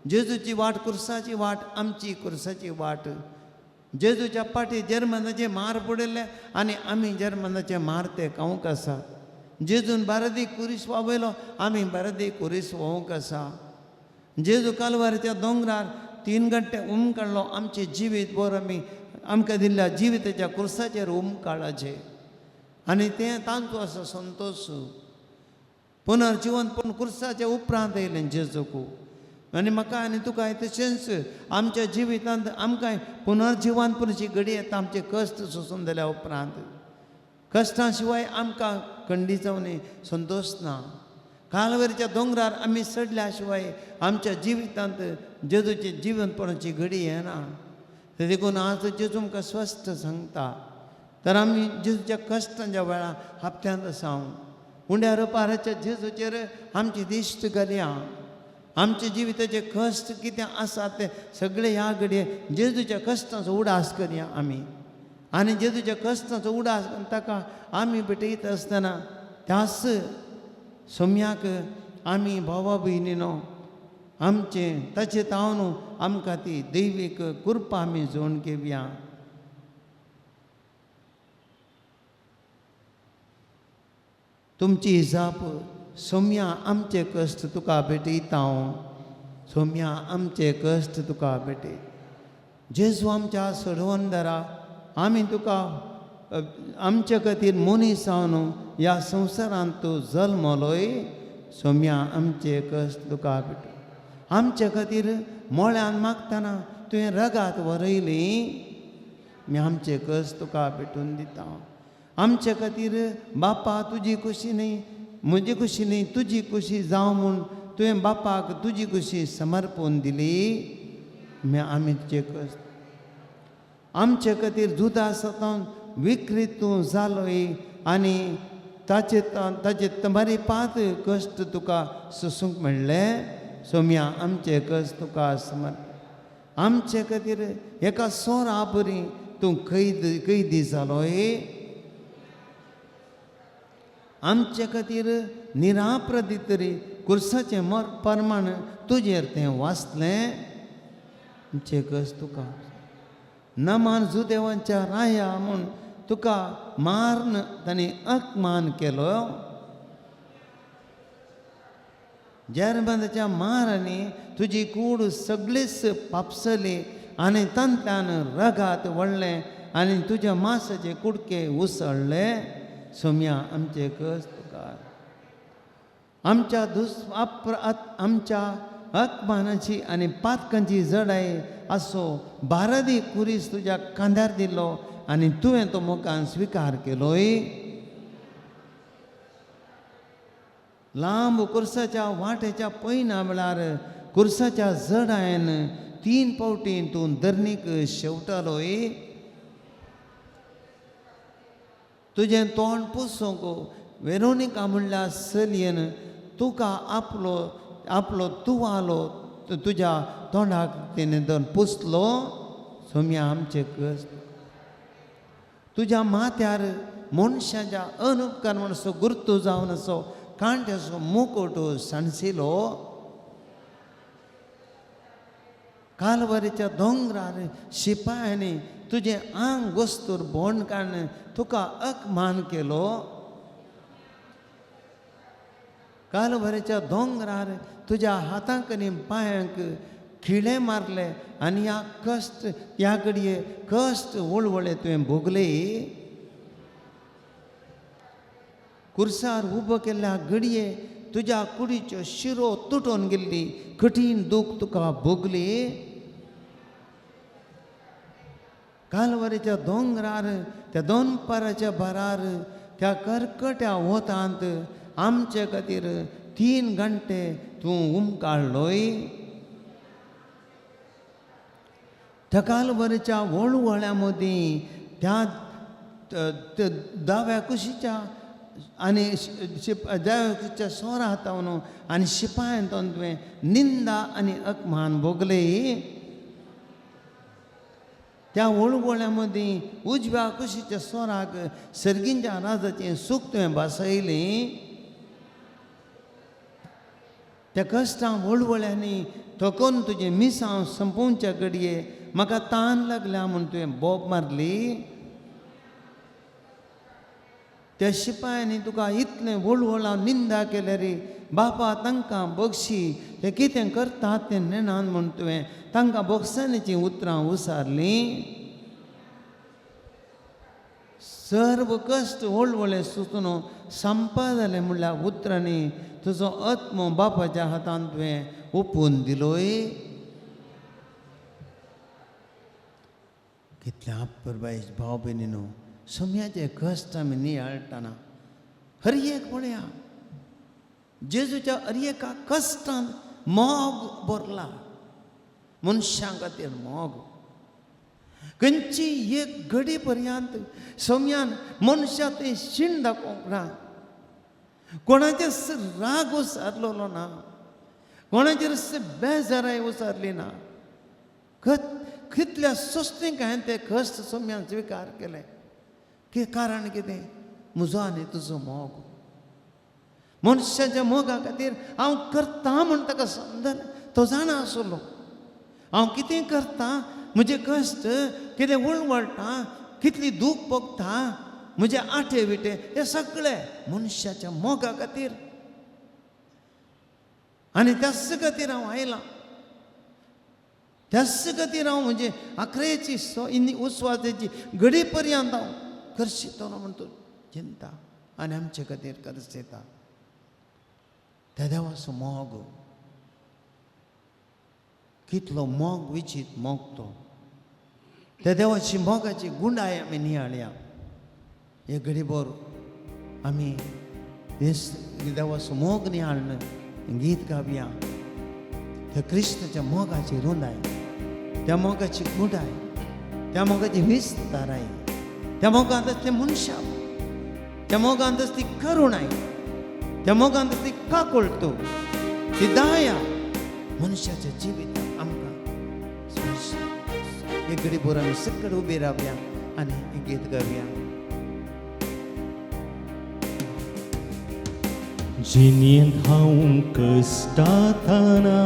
जेजूची वाट कुर्साची वाट, आमची कुर्साची वाट. जेजूच्या पाटी जर्मनाचे मार पडिल्ले आनी आमी जर्मनाचे मार ते खावंक आसा. जेजून बारादी कुरीस वावयलो, आमी बारादी कुरीस व्होवंक आसा. जेजू कालवारीच्या दोंगरार 3 घंटे उमकाडलो. आमचें जिवीत बरो आमी आमकां दिल्ल्या जिविताच्या कुर्साचेर उमकाळाचें आनी तें तांचो आसा संतोश. पुनर्जिवंतपण कुर्साच्या उपरांत येयलें जेजूक. आनी म्हाका आनी तुका तशेंच आमच्या जिवितांत आमकां पुनर्जिवंतपणाची घडी येता आमचे कश्ट सोसून जाल्या उपरांत. कश्टां शिवाय आमकां खंडी जावन संतोश ना. कालवरीच्या दोंगरार आमी चडल्या शिवाय आमच्या जिवितांत जेजूची जिवंतपणाची घडी येना. देखून आज जेजू आमकां स्वस्थ सांगता. तर आमी जेजूच्या कश्टांच्या वेळार हप्त्यांत आसा. उंड्या रुपाराच्या जेजूचेर आमची दिश्ट घालया. आमच्या जिविताचे कश्ट कितें आसा ते सगळे ह्या घडये जेजूच्या कश्टांचो उडास करया आमी. आनी जेजूच्या कश्टांचो उडास करून ताका आमी भेटयता आसतना त्याच सोम्याक आमी भावा भयणीनो आमचें ताचे तावन आमकां ती दैवीक कृपा आमी जोडून घेवया. तुमची जाप सोम्या आमचे कश्ट तुका भेटयता हांव, सोम्या आमचे कश्ट तुका भेटयता. जेजू आमच्या सोडवणदारा, आमी तुका आमच्या खातीर मनीस जावन ह्या संवसारांत तूं जल्मलोय. सोम्या आमचे कश्ट तुका भेटूं. आमच्या खातीर मोळ्यान मागतना तुवें रगात वरयली. आमी आमचे कश्ट तुका भेटून दिता. आमच्या खातीर बापा तुजी खुशी न्ही, म्हजी खुशी न्ही, तुजी खुशी जावं म्हूण तुवें बापाक तुजी खुशी समर्पून दिली. आमी तुजे कश्ट आमचे खातीर जुदा सतावन विक्रीत तूं जालोय आनी ताचे ताचे तमारी पात कश्ट तुका सोसूंक मेळ्ळें. सोम्या आमचे कश्ट तुका समर्प. आमचे खातीर एका सोरा बरी तूं कैदी जालोय. आमचे खातीर निराप्रदी तरी कुर्साचें मर परमाण तुजेर तें वाचलें. आमचे कश्ट तुका नमान जुदेवांच्या राया म्हूण तुका मारून तांणी अपमान केलो. जेरबंदाच्या मारांनी तुजी कूड सगळीच पापसली आनी तांतल्यान रगात वळ्ळें आनी तुज्या मासाचे कुडके उसळ्ळे. सोम्या आमचे कश्ट तुका आमच्या आमच्या अपमानाची आनी पातकांची जडाय असो बारादी कुरीस तुज्या कांद्यार दिलो आनी तुवें तो मोगान स्विकार केलोय. लांब कुर्साच्या वाटेच्या पयना वेळार कुर्साच्या जडायन 3 फावटी तूं धरणीक शेवटालोय. तुजें तोंड पुसूंक वेरोनिका म्हणल्यार चलयेन तुका आपलो आपलो तुवालो तुज्या तोंडाक तेणें दोन पुसलो. सोम्या आमचे कश्ट तुज्या माथ्यार मनशाच्या अनुपकार म्हण असो गुर्तू जावन असो कांट्याचो मुकोट सांडशिलो. कालवारीच्या दोंगरार शिपायांनी तुजें आंग वस्तूर बोंड काडून तुका अपमान केलो. कालवारीच्या दोंगरार तुज्या हातांक आनी पांयांक खिळे मारले आनी ह्या कश्ट ह्या घडये कश्ट वळवळे तुवें भोगले. कुर्सार उबो केल्ल्या घडये तुज्या कुडीच्यो शिरो तुटोन गेल्ली कठीण दूख तुका भोगली. कालवारीच्या दोंगरार त्या दोनपाराच्या भारार त्या करकट्या वतांत आमचे खातीर 3 घंटे तूं उमकाळलोय. त्या कालवारीच्या वळवळ्या मदीं त्या दाव्या कुशीच्या आनी दाव्या कुशीच्या सोरा हातावन आनी शिपायान तुवें निंदा आनी अपमान भोगले. त्या वळवळ्या मदीं उजव्या कुशीच्या सोराक सर्गींच्या राजाचें सूख तुवें भासयलें. त्या कश्टां वळवळ्यांनी थकून तुजें मिसांव संपोवच्या घडये म्हाका तान लागल्या म्हूण तुवें बोब मारली. त्या शिपायांनी तुका इतलें वळवळां निंदा केल्या रे बापा तांकां बक्षी ते कितें करतात तें नेणान म्हूण तुवें तांकां बोगसाणीचीं उतरां उसारलीं. सर्व कश्ट वळवळे सुचून संपा जालें म्हणल्यार उतरांनी तुजो आत्मो बापाच्या हातान तुवें ओपून दिलोय. कितल्या अपुरबायेचे भाव भयणीनो, सोम्याचे कश्ट आमी नियाळटना हर एक पळया जेजूच्या हर एका कश्टान मोग भरला. मनशां खातीर मोग खंयची एक घडी पर्यंत सोम्यान मनशा तें शीण दाखोवंक ना, कोणाचेर राग उसारलेलो ना, कोणाचेर बेजाराय उसारली ना. कितल्या सोंसणीक हांवें ते कश्ट सोम्यान स्विकार केले. की कारण कितें? म्हजो आनी तुजो मोग. मनशाच्या मोगा खातीर हांव करता म्हूण ताका समजलें. तो जाणा आसलो हांव कितें करता, म्हजे कश्ट कितें वळवळटा, कितली दूख भोगता, म्हजे आठे विटे हे सगळे मनशाच्या मोगा खातीर आनी त्याच खातीर हांव आयलां. त्याच खातीर हांव म्हणजे आखरेची इन्नी उस्वासाची घडी पर्यंत हांव करशितलो म्हण तूं चिंता आनी आमचे खातीर करसेता. त्या देवाचो मोग कितलो मोग विचीत मोग तो. त्या देवाची मोगाची गुंडाय आमी नियाळया. हे घडीभर आमी देवाचो मोग नियाळून गीत गावया. त्या क्रिस्ताच्या मोगाची रुंदाय, त्या मोगाची गुंडाय, त्या मोगाची विस्ताराय, त्या मोगांत आसलें मनशां, त्या मोगांत आसली करुणाय, त्या मोगांत आसली काकुळटो, ती दया मनशाच्या जिविताक आमकां स्पर्श. एक घडीभर आमी सकयल उबी रावया आनी गीत गावया. जिणेंत हांव कश्टातना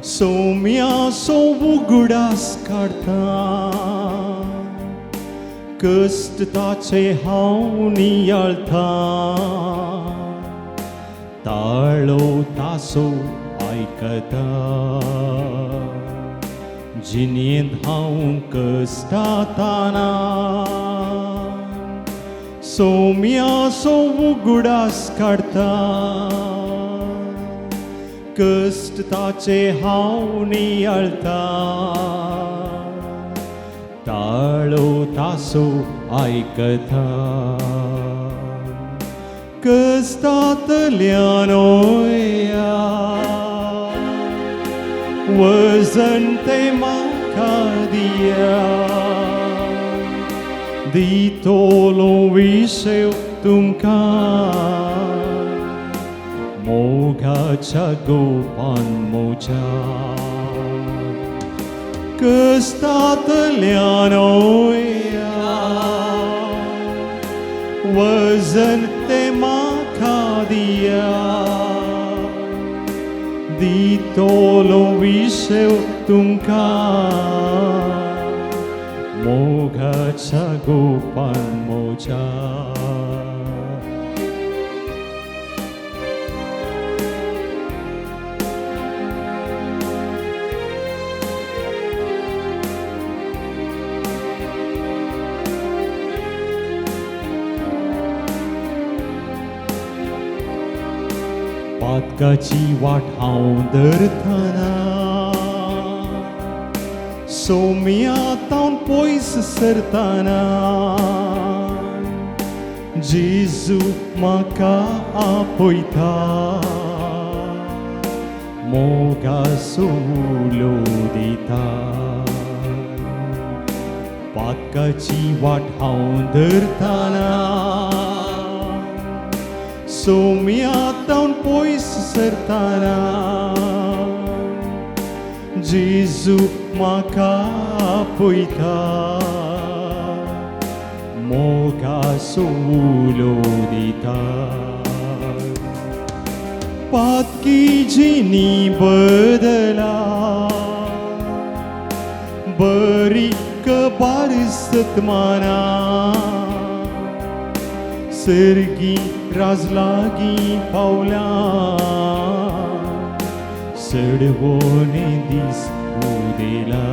सोम्याचो उगडास काडटा, कश्ट ताचे हांव नियाळटा, ताळो तासो आयकता. जिणेंत हांव कश्टातना सोम्याचो उगडास काडटा, कश्ट ताचे हांव नियाळटा, ताळो तासो आयकता. कश्टांतल्यान वजन तें म्हाका दिया, दितलो विशय तुमकां मोगाच्या गोपान मोजा. कश्टांतल्यान वजन तें म्हाका दिया, दितलो विशय तुमकां मोगाच्या गोपान मोजा. पातकाची वाट हांव धरतना सोम्या तावन पयस सरतना, जेजू म्हाका आपयता, मोगाचो उलो दिता. पातकाची वाट हांव धरतना सोम्या तावन पयस सरतना, जेजू म्हाका आपयता, मोगाचो उलो दिता. पातकी जिणी बदला, बरी कबार सतमाना, सर्गी राज लागीं पावल्या, सडवोने दीस उदेला.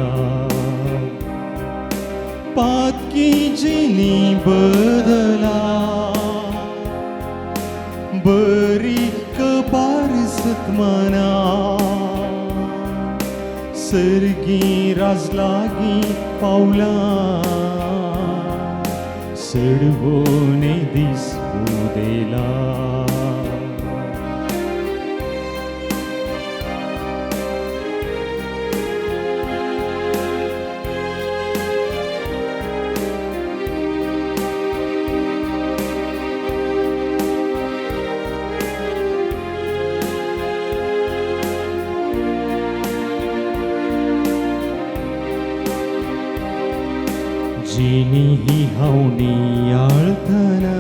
पातकी जिणी बदला, बरी कबार सतमाना, सर्गी राज लागीं पावला, सडवोने दीस उदेला. जिणी ही हांव नियाळतना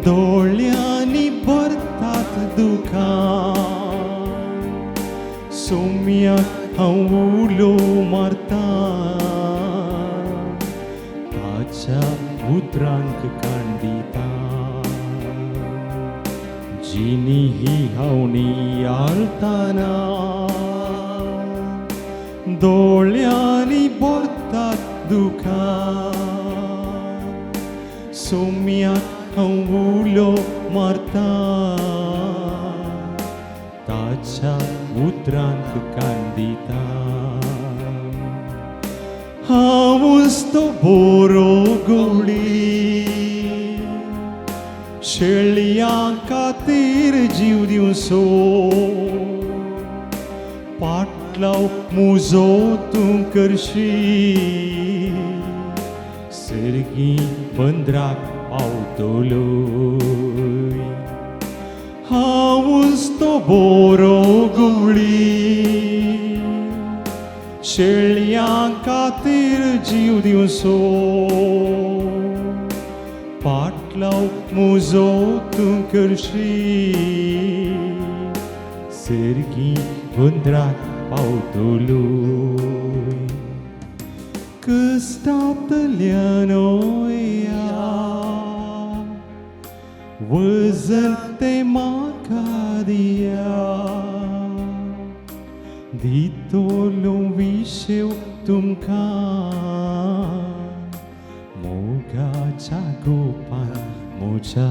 दोळ्यांनी भरतात दुखां, सोम्याक हांव उलो मारता, ताच्या उतरांक कान दिता. जिनी ही हांव नियाळतना दोळ्यांनी भरतात दुखां सोम्याक हांव उलो मारता ताच्या उतरांत कान दिता हांवूच तो बरो गवळी शेळयां खातीर जीव दिवचो पाटलाव मुजो तूं करशी सर्गी बंदराक पावतलोय हांवूच तो बरो गवळी शेळयां खातीर जीव दिवचो पाटलाव मुजो तूं करशी सर्गी बंदराक पावतलोय कश्टांतल्यान वजन तें म्हाका दिया दितलो विशेव तुमकां मोगाच्या गोपान म्हज्या.